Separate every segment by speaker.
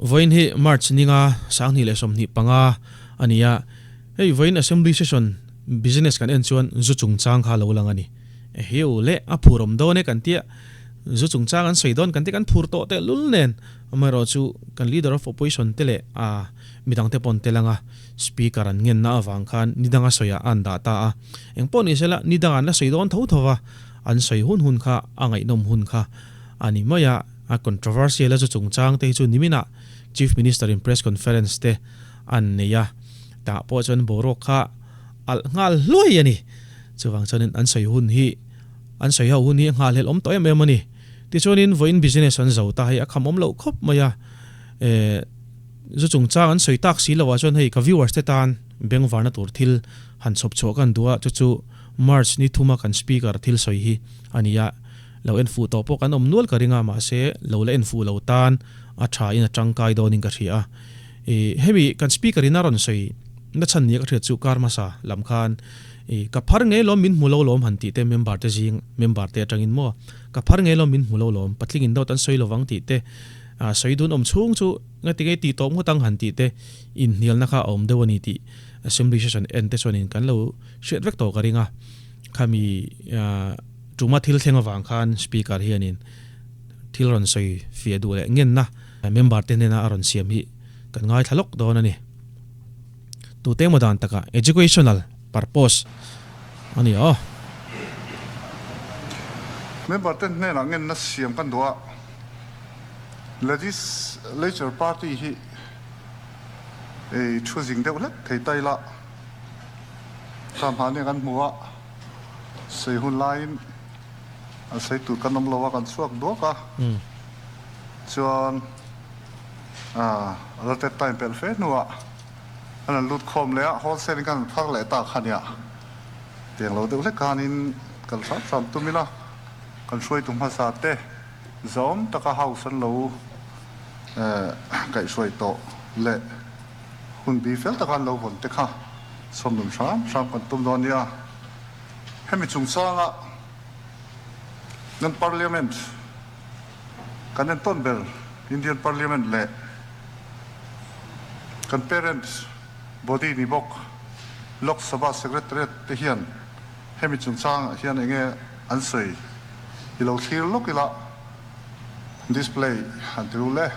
Speaker 1: Vawiin hi March ninga 2025 a ni a, hei vawiin Assembly Session business kan en chuan zu chungchang kha a lo lang a ni. Ehiu leh a phur awm dawn e kan tia, zu chungchang an sawi dawn kan tia kan phur tawh teh lul nen, amaherawhchu kan Leader of Opposition te leh a midangte pawh an tel ang a, Speaker an ngenna avang khan nidanga sawiah a an dah ta a. Engpawh ni sela nidanga an la sawi dawn tho tho va, an sawi hun hun kha a ngaihnawm hun kha a ni mai a. A controversial a chu chungchang te hi chu niminah Chief Minister in press conference te an nei a, tah pawh chuan boruak kha alh nghal hluai a ni. Chuvang chuanin an sawi hun hi an sawi ho hun hi a nghahhlelh awm tawh em em a ni. Tichuanin vawiin business an zo ta hei a kham awm loh khawp mai a, eh zu chungchang an sawi tak si loh ah chuan hei ka viewers te tan bengvarna tur thil han chhawp chhuah ka han duh a, chu chu March ni thuma kan speaker thil sawi hi a ni a. Lo en fuh tawh pawh kan awm nual ka ring a, mahse lo la en fuh lo tan a tha in a tangkai dawn in ka hria a. Ih hemi kan speaker in a rawn sawi na chhan nia ka hriat chu kar hmasa lam khan ih ka phar ngei lawm min hmu lo lawm han tih te member te zing member te atangin maw ka phar ngei lawm min hmu lo lawm patling in dawt an sawi lovang tih te ah sawi dun awm chhung chu ngati ngei tih tawp ngawt ang han tih te inhnialna kha a awm deuh a ni tih assembly session en te chuan in kan lo hriat vek tawh ka ring a khami ah Tuma thil thleng avang khan Speaker hianin thil rawn sawi fiah duh leh ngenna member te hnena a rawn siam hi kan ngaithla lawk dawn a ni. Tute emaw dan takah educational purpose a ni aw.
Speaker 2: Member te hnenah ngenna siam kan duh a, Legislature party hi ei thu zing deuh hlek thei ta ila, Thla hmahni kan hmu a. Sei hun laiin an sei tur kan awm lo a, kan chhuak duak a, chuan allotted time pelh fe hnuah an han lut khawm leh a, wholesale in kan han phar leh ta kha nia. Tiang lo deuh hlek khanin kal hram hram tum ila, kan hruaitu hmasa te zawm taka house an lo kaihhruai tawh leh hun bi fel taka an lo vawn te kha sawmnun hram hram kan tum dawn nia. Hemi chungchanga kan Parliament kan entawn ber Indian Parliament leh kan parent body ni bawk Lok Sabha Secretariat te hian hemi chungchangah hian enge an sawi i lo thlir lawk ila display an ti rul e.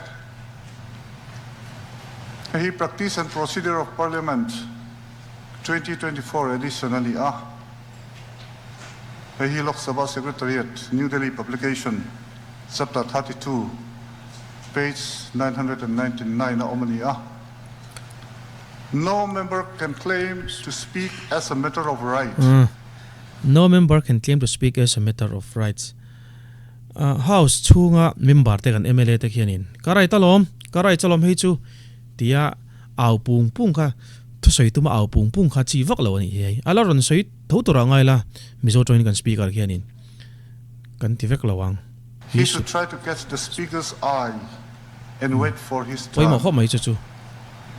Speaker 2: Hei hi Practice and Procedure of Parliament 2024 edition a ni a. Hei hi Lok Sabha Secretariat, New Delhi Publication, Chapter 32, page 999 a awm a ni a. No member can claim to speak as a matter of right.
Speaker 1: No member can claim to speak as a matter of rights. House chhunga member te kan mla te khianin ka right alawm, ka rights alawm hei chu tia au pung pung kha thusawi tuma au pung pung kha chi vak lo a nih hi hei. A la rawn sawi tho tur ah ngai la Mizo tawngin kan speaker khianin kan ti vek lo ang.
Speaker 2: He should try to catch the speaker's eye and wait for his turn.
Speaker 1: Pawimawh khawp mai chu chu.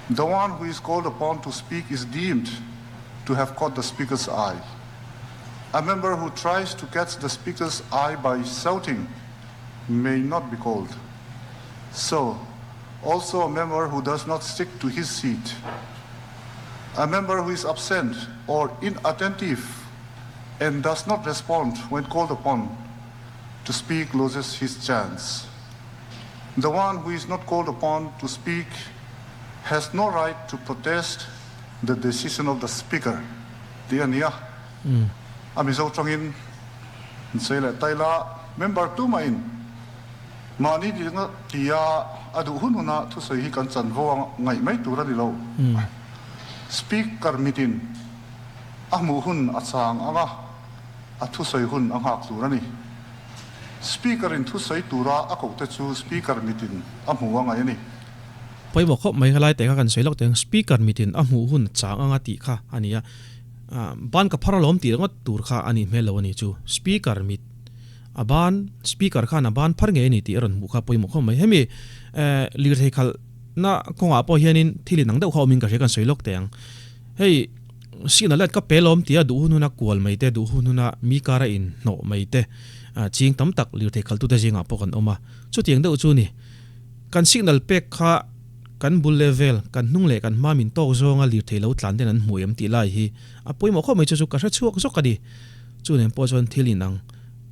Speaker 2: The one who is called upon to speak is deemed to have caught the speaker's eye. A member who tries to catch the speaker's eye by shouting may not be called. So, also a member who does not stick to his seat. A member who is absent or inattentive and does not respond when called upon to speak loses his chance. The one who is not called upon to speak has no right to protest the decision of the speaker tih a ni a. A Mizo tawngin an sawi leh ta ila, member tumahin mahni dikna tia a duh hun huna thusawi hi kan chanvo a ngaih mai tur a ni lo. Speaker mitin a hmuh hun a chang ang a, a thusawi hun a nghak tur a ni. Speaker in thusawi tura a kohte chu Speaker mitin a hmu a ngaih a ni.
Speaker 1: Pawimawh khawp mai helai teh kha kan sawi lawk teh ang, Speaker mitin a hmuh hun chang anga tih kha a ni a, ban ka phar alawm tih ringawt tur kha a nih hmel lo a ni chu. Speaker mit a ban, Speaker khan a ban phar ngei a ni tih a rawn hmuh kha pawimawh khawp mai. Hemi lirthei khalhna kawngah pawh hianin thil inang deuh kha awmin ka hria kan sawi lawk teh ang. Hei signal light ka pe lawm tia duh hun huna kual mai te, duh hun huna mi kara inhnawh mai te ching tam tak lirthei khalhtute zingah pawh kan awm a, chutiang deuh chu ni. Kan signal pek kha. Kan bul leh vel, kan hnung leh kan hma min tawk zawnga lirthei lo tlan ten an hmu em tih lai hi a pawimawh khawp mai chu chu ka hre chhuak zawk a ni. Chu nen pawh chuan thil inang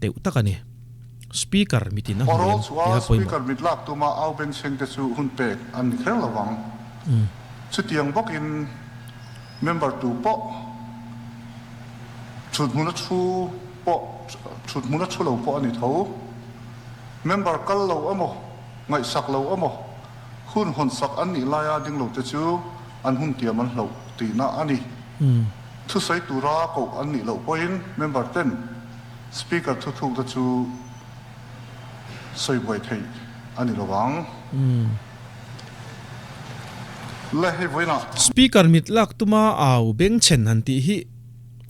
Speaker 1: teuh tak a ni. Speaker mitin a hmu
Speaker 2: Awrawl
Speaker 1: em
Speaker 2: chua
Speaker 1: tih a pawimawh.
Speaker 2: Speaker mit lak tuma au bengchheng te chu hun pek an ni kher lo vang. Chutiang bawkin member tu pawh thut hmuna thu pawh thut hmuna thu lo pawh a ni tho. Member kal lo emaw ngaihsak lo emaw Hun hawnsak an nih laia ding lote chu an hun tiam an hloh tihna a ni. Thusawi tura koh an nih loh pawhin member ten Speaker thuthukte chu sawi buai theih a ni lo ang. Le hei vawiinah.
Speaker 1: Speaker mit lak tuma au bengchhen han tih hi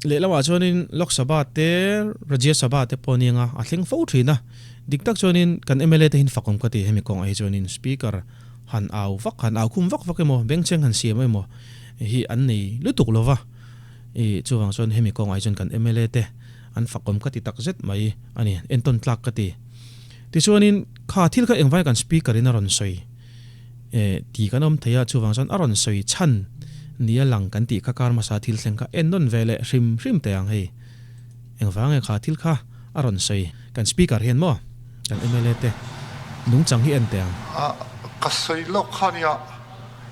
Speaker 1: lehlamah chuanin Lok Sabha te Rajya Sabha te pawh anianga a thleng fo thin a. Dik tak chuanin kan mla te hin fakawm ka ti hemi kawngah hi chuanin Speaker han au vak han au khum vak vak emaw bengchheng han siam emaw hi an nei lutuk lo va, i chuvang chuan hemi kawngah hi chuan kan mla te an fakawm ka ti tak zet mai a ni, entawn tlak ka ti. Tichuanin kha thil kha engvai kan Speaker in a rawn sawi e ti kan awm thei a, chuvang chuan a rawn sawi chhan nia lang kan tih kha kar hmasa thil thleng kha ennawn ve leh hrim hrim teh ang hei. Engvang nge kha thil kha a rawn sawi? Kan Speaker hian maw kan mla te nungchang hi en teh ang.
Speaker 2: A ka sawi lawk kha nia,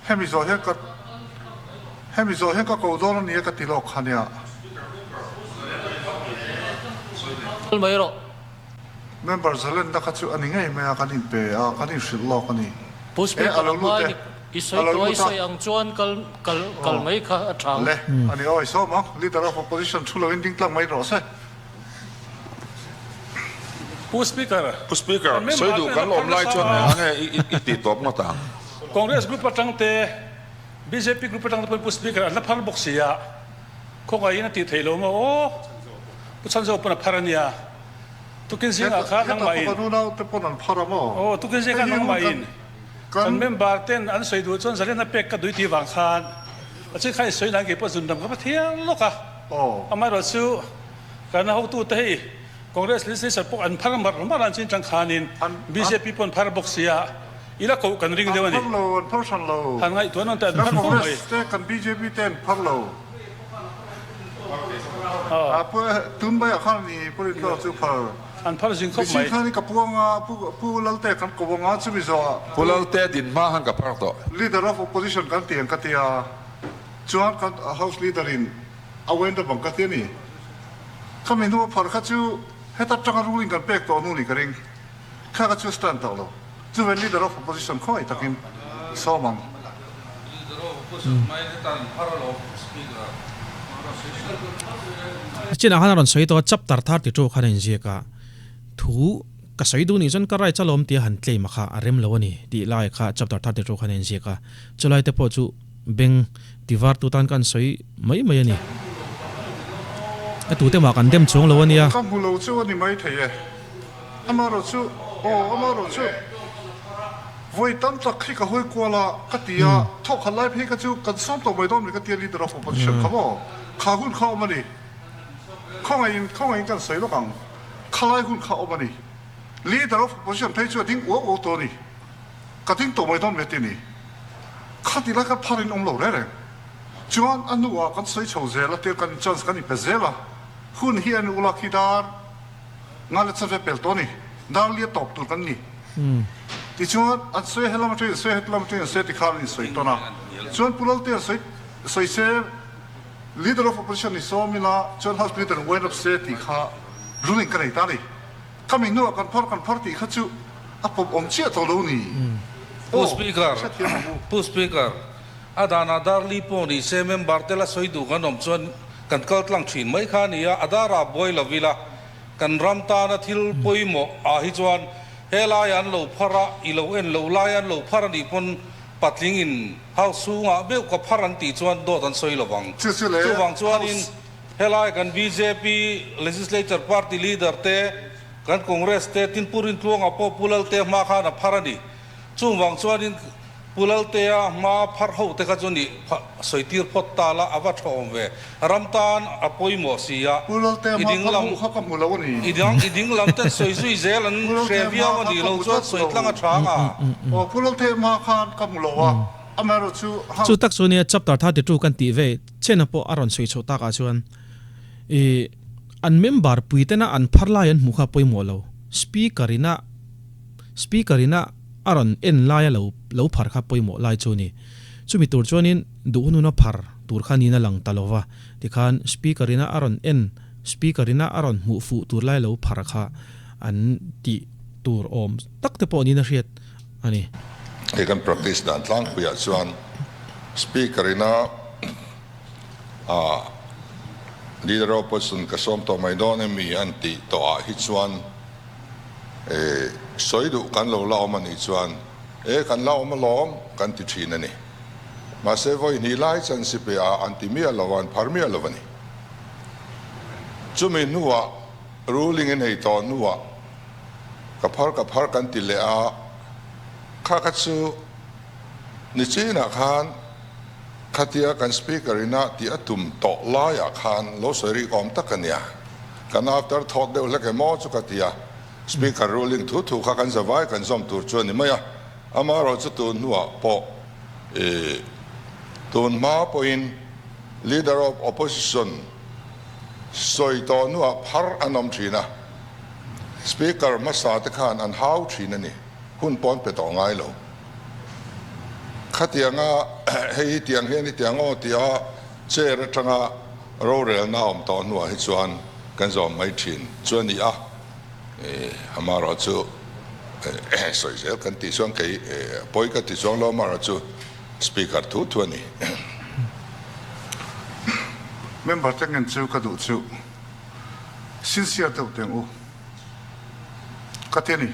Speaker 2: hemi zawh hian ka hemi zawh hian ka ko dawn a nia ka ti lawk kha nia.
Speaker 3: Kal mai rawh.
Speaker 2: Member zalenna kha chu a ni ngei mai a, kan inpe a, kan inhrilh lawk a ni.
Speaker 3: Pu
Speaker 2: E,
Speaker 3: Speaker
Speaker 2: a lo
Speaker 3: a
Speaker 2: lut
Speaker 3: hmai
Speaker 2: e,
Speaker 3: ni i
Speaker 2: a
Speaker 3: sawi
Speaker 2: lo
Speaker 3: tawh a, i
Speaker 2: lut a.
Speaker 3: sawi ang chuan kal kal kal
Speaker 2: Aw,
Speaker 3: mai kha a tha ang.
Speaker 2: le, a ni awi sawm ang, Leader of Opposition thu loin ding tlang mai rawh se.
Speaker 4: Pu Speaker,
Speaker 5: Pu Speaker,
Speaker 4: kan
Speaker 5: sawi
Speaker 4: member
Speaker 5: duh
Speaker 4: ten
Speaker 5: kan
Speaker 4: a
Speaker 5: awm
Speaker 4: phar
Speaker 5: lai
Speaker 4: nasa
Speaker 5: chuan
Speaker 4: a.
Speaker 5: eng ange i i tih tawp ngawt ang?
Speaker 4: Congress group atang te, bjp group atang te pawhin Pu Speaker an la phar bawk si a. Khawngaihin a tih theih lo maw aw? Pu Chhanzo pawn a phar a nia. Tukin zingah kha
Speaker 2: Heta
Speaker 4: nangmahin.
Speaker 2: pawh kan unaute pawn an phar a maw?
Speaker 4: Aw, tukin zingah
Speaker 2: Hei hi hun
Speaker 4: nangmahin
Speaker 2: kan
Speaker 4: kan member ten an sawi duh chuan zalen a pek ka dui tih vang khan a chin kha i sawi nan kei pawh zun dam ka va thiang lawk a. Amaherawh chu kan hotute hei Congress legislature pawh an phar mar mar an chin tang khanin bjp pawh an phar bawk sia i la koh kan ring deuh a ni.
Speaker 2: An phar lo, an phar hran lo.
Speaker 4: Han ngaihtuah nawn teh an
Speaker 2: Kan
Speaker 4: phar fo mai.
Speaker 2: Congress te kan bjp te an phar lo. A pu tun mai ah khan ni pawhin tlawh chu phar.
Speaker 4: An phar zing khawp mai.
Speaker 2: Mihring khan ka puang a, pu pu Lalte kan ko vang a, chumi zawh ah
Speaker 5: Pu Lalte din hma khan ka phar tawh.
Speaker 2: Leader of Opposition kan ti ang ka ti a, chuan kan House Leader in a wind up ang ka ti a ni. Khami hnu a phar kha chu heta tanga ruling kan pek tawh hnu ni ka ring. Kha ka chu stand tawh lo. Chuven Leader of Opposition khawngaih takin sawm ang.
Speaker 1: Chinah khan a rawn sawi tawh a, chapter 32 khan a inziak a, thu ka sawi duh nih chuan ka right alawm tia han claim a kha a rem lo a ni tih lai kha chapter 32 khan a inziak a, chulai te pawh chu beng tivar tu tan khan sawi mai mai a ni. A tute mah kan dem chuang lo a nia.
Speaker 2: Ka hmu lo chu a ni maithei e. Amaherawhchu, aw, amaherawhchu, vawi tam tak hi ka hawi kual a, ka ti a, thawk khat lai phei kha chu kan sawm tawh mai dawn mi ka ti a, Leader of Opposition kha maw, kha hun kha awm a ni, khawngaihin, khawngaihin kan sawi lawk ang, khalai hun kha awm a ni, Leader of Opposition phei chu a ding uau uau tawh a ni, ka ding tawh mai dawn mi a ti a ni, kha ti lai kha pharin awm lo reng reng, chuan a hnuah kan sawi chho zel a, tir kan chance kan inpe zel a, hun hi a ni ula khi dar. Nga le chave pel tawh a ni. Dar lia tawp tur kan ni. Tichuan, an sawi helam atangin an sawi, helam atangin an sawi ti khan an insawi tawn a. Chuan Pu Lalte an sawi sawi se, Leader of Opposition ni sawm ila, chuan House Leader in wind up se tih kha ruling ka nei ta a ni. Khami hnuah kan phar kan phar tih kha chu a pawp awm chiah tawh lo ni.
Speaker 6: Pu
Speaker 2: Aw,
Speaker 6: Speaker,
Speaker 2: hrethiam ang u.
Speaker 6: Pu Speaker, a danah dar li pawh ni se member te la sawi duh kan awm chuan Kan kal tlang thin mai kha a ni a, a darah buai lo ila, kan ram tana thil pawimawh ah hi chuan helai an lo phar a, i lo en lo lai an lo phar a nih pawn patling in house chhungah meuh ka phar an tih chuan dawt an sawi lo vang. Chuvang chuanin helai kan bjp Legislature Party Leader te, kan Congress te, Tinpur Intluangah pawh Pu Lalte hma khan a phar a ni. Chuvang chuanin. Pu Laltea hma phar ho te kha chu nih sawi tir phawt ta la, a va tha awm ve. Ram tan a pawimawh si a,
Speaker 2: Pu Laltea
Speaker 6: i
Speaker 2: hma
Speaker 6: ding
Speaker 2: phar
Speaker 6: lam
Speaker 2: ho kha ka hmu lo a ni.
Speaker 6: I dang i ding lam ten sawi zui zel an
Speaker 2: Pu
Speaker 6: hre
Speaker 2: Laltea hma
Speaker 6: viau a
Speaker 2: kha
Speaker 6: nih
Speaker 2: ka
Speaker 6: lo
Speaker 2: hmu
Speaker 6: chuan
Speaker 2: tlat
Speaker 6: sawi
Speaker 2: lo.
Speaker 6: tlang a tha ang a.
Speaker 2: Aw, Pu Laltea hma khan ka hmu lo a, amaherawhchu
Speaker 1: Chu
Speaker 2: house.
Speaker 1: tak chu nia chapter 32 kan tih ve chena pawh a rawn sawi chhoh takah chuan i an member pui tena an phar lai an hmuh kha pawimawh lo. Speaker ina Speaker ina a rawn en laia lo lo phar kha pawimawh lai chu a ni. Chumi tur chuanin duh hun huna phar tur kha niin a lang ta lo va, tikhan Speaker ina a rawn en, Speaker ina a rawn hmuh fuh tur lai lo phar kha an tih tur awm tak te pawh niin a hriat a ni.
Speaker 5: Hei kan practice dan tlangpuiah chuan Speaker ina a Leader of Opposition ka sawm tawh mai dawn emi an tih tawhah hi chuan, E, sawi duh kan lo la awm a nih chuan, e, kan la awm alawm, kan ti thin a ni. Mahse, vawi hnih lai chuan sipe ah an ti miah lo a, an phar miah lo a ni. Chumi hnuah ruling in ei tawh hnuah ka phar ka phar kan ti leh a, kha kha chu nichinah khan khatia kan speaker ina tih a tum tawh laiah khan lo sawi rik awm tak a nia. Kan after thawt deuh hlek emaw chu ka ti a, Speaker ruling thu thu kha kan zavai kan zawm tur chu a ni mai a, amaherawh chu tun hnuah pawh ih tun hma pawhin Leader of Opposition sawi tawh hnuah phar an awm thin a, Speaker hmasa te khan an hau thin a ni, hun pawn pe tawh ngai lo. Khatianga hei hi tiang hian i tiang aw tia chair atanga Rorelna awm tawh hnuah hi chuan kan zawm mai thin chu a ni a, amaherawh chu sawi zel kan tih chuan kei pawi ka ti chuang lo, amaherawh chu Speaker thu thu a ni.
Speaker 2: Member te ngen chu ka duh chu sincere deuh teng u ka ti a ni.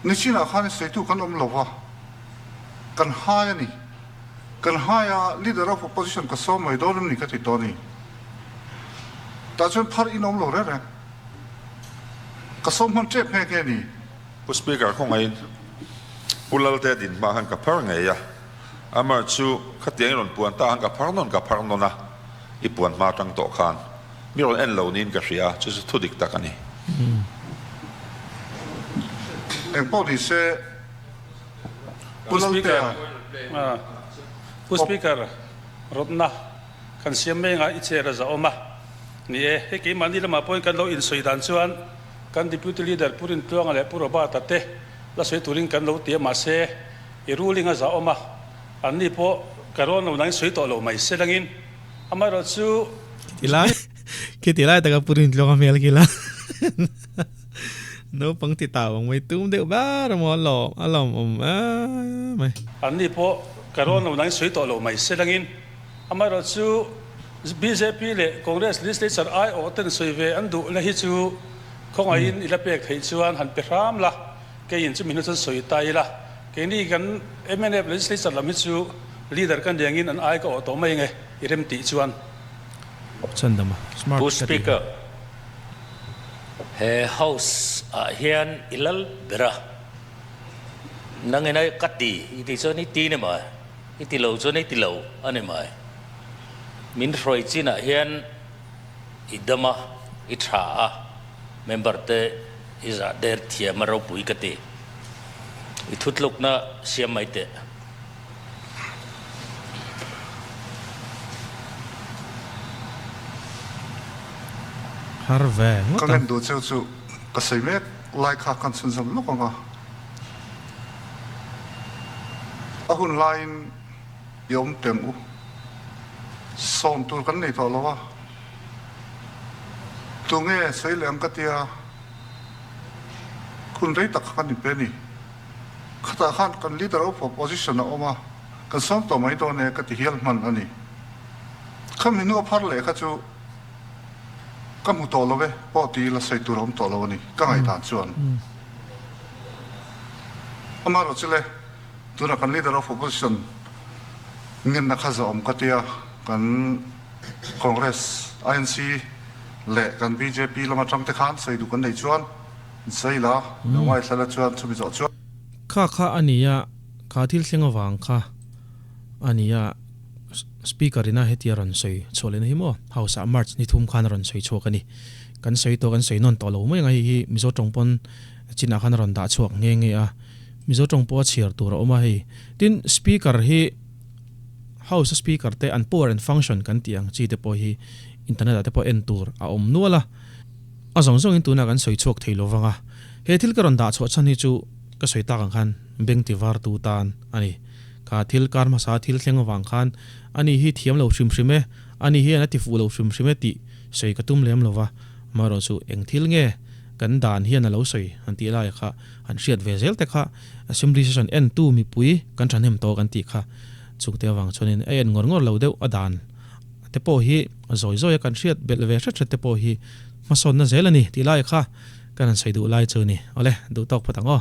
Speaker 2: Nichinah khan i sawitu kan awm lo va, kan hai a ni. Kan hai a, Leader of Opposition ka sawm mai dawn em ni ka ti tawh a ni. Tah chuan phar in awm lo reng reng. Ka sawm hman tep nghe nghe a ni.
Speaker 5: Pu Speaker khawngaihin Pu Lalte din hma khan ka phar ngei a, Amar chu khatiang i rawn puan ta khan ka phar nawn ka phar nawn a, i puan hma atang tawh khan mi rawn en lo niin ka hria a, chu chu thu dik tak a ni.
Speaker 2: Engpawh ni se Pu Laltea.
Speaker 4: Pu Speaker, rawtna kan siam mai anga i chair a za awm a. Ni e, hei keimahni lamah pawhin kan lo insawi dan chuan kan Deputy Leader Pu Rintluanga leh Pu Robert-a te la sawi turin kan lo ti a, mahse i ruling a za awm a, anni pawh ka rawn lo nangin sawi tawh lo mai se langin amaherawhchu
Speaker 1: Khiti lai, khiti lai taka Pu Rintluanga hmel khi la. Naupang ti tau ang mai tum deuh bar a maw a lawm a lawm awm em mai.
Speaker 4: Anni pawh ka rawn lo nangin sawi tawh lo mai se langin amaherawh chu bjp leh Congress legislature aiawh ten sawi ve an duh na hi chu khawngaihin i la pek theih chuan han pe hram la, keiin chumi hnu chuan sawi ta ila keini kan mnf legislature lam hi chu leader ka niangin an ai ka awh tawh mai nge i rem tih chuan.
Speaker 1: Chhandama smart
Speaker 7: Pu
Speaker 1: ka ti.
Speaker 7: Speaker. He house ah hian i lal ber a, nangin a ka ti i tih chuan i ti ni mai, i ti lo chuan i ti lo a ni mai. Min hruai chinah hian i dam a, i tha a, member te i zah der thiam a ropui ka ti. I thutlukna siam mai teh.
Speaker 1: Har ve ngawt
Speaker 2: Ka
Speaker 1: ang.
Speaker 2: ngen duh cheu chu ka sawi mek lai kha kan chhunzawm lawk ang a. A hun laiin i awm teng u. Sawm tur kan nei tawh lo a. Tunge sawi leh ang ka tia hun rei tak kha kan inpe a ni. Khatah khan kan Leader of Opposition a awm a, kan sawm tawh mai dawn e ka ti hial hman a ni. Khami hnu a phar leh kha chu ka hmu tawh lo e pawh ti ila sawi tur a awm tawh lo a ni, ka ngaihdan chuan. Amaherawh chu le, tunah kan Leader of Opposition ngenna kha zawh awm ka tia, kan Congress, INC leh kan bjp lam atang te khan sawi duh kan nei chuan, Sawi la, lo ngaithla la chuan chumi zawh chuan.
Speaker 1: Kha kha a nia, Kha thil thleng avang kha a ni a, Speaker ina hetia rawn sawi chhuah lehna hi maw House ah March ni thum khan a rawn sawi chhuak a ni. Kan sawi tawh kan sawi nawn tawh lo mai ang a, hei hi Mizo tawng pawn chinah khan a rawn dah chhuak nghe nghe a, Mizo tawng pawh a chhiar tur a awm a hei. Tin, Speaker hi House a Speaker te an power and function kan tih ang chi te pawh hi internet ah te pawh en tur a awm nual a, a zawng zawngin tunah kan sawi chhuak thei lo vang a, he thil ka rawn dah chhuah chhan hi chu ka sawi tak ang khan beng ti var tu tan a ni. Kha thil kar hmasa thil thleng avang khan ani hi thiam lo hrim hrim e, ani hian a ti fuh lo hrim hrim e tih sawi ka tum lem lo va, amaherawh chu eng thil nge kan dan hian a lo sawi han tih lai kha han hriat ve zel te kha Assembly session entu mipui kan thahnem tawh kan tih kha chungte avang chuanin a en ngawr ngawr lo deuh a dan te pawh hi zawi zawi a kan hriat belh ve hret hret te pawh hi hmasawnna zel a ni tih lai kha kan han sawi duh lai chu a ni. Awle, duh tawk phawt ang aw.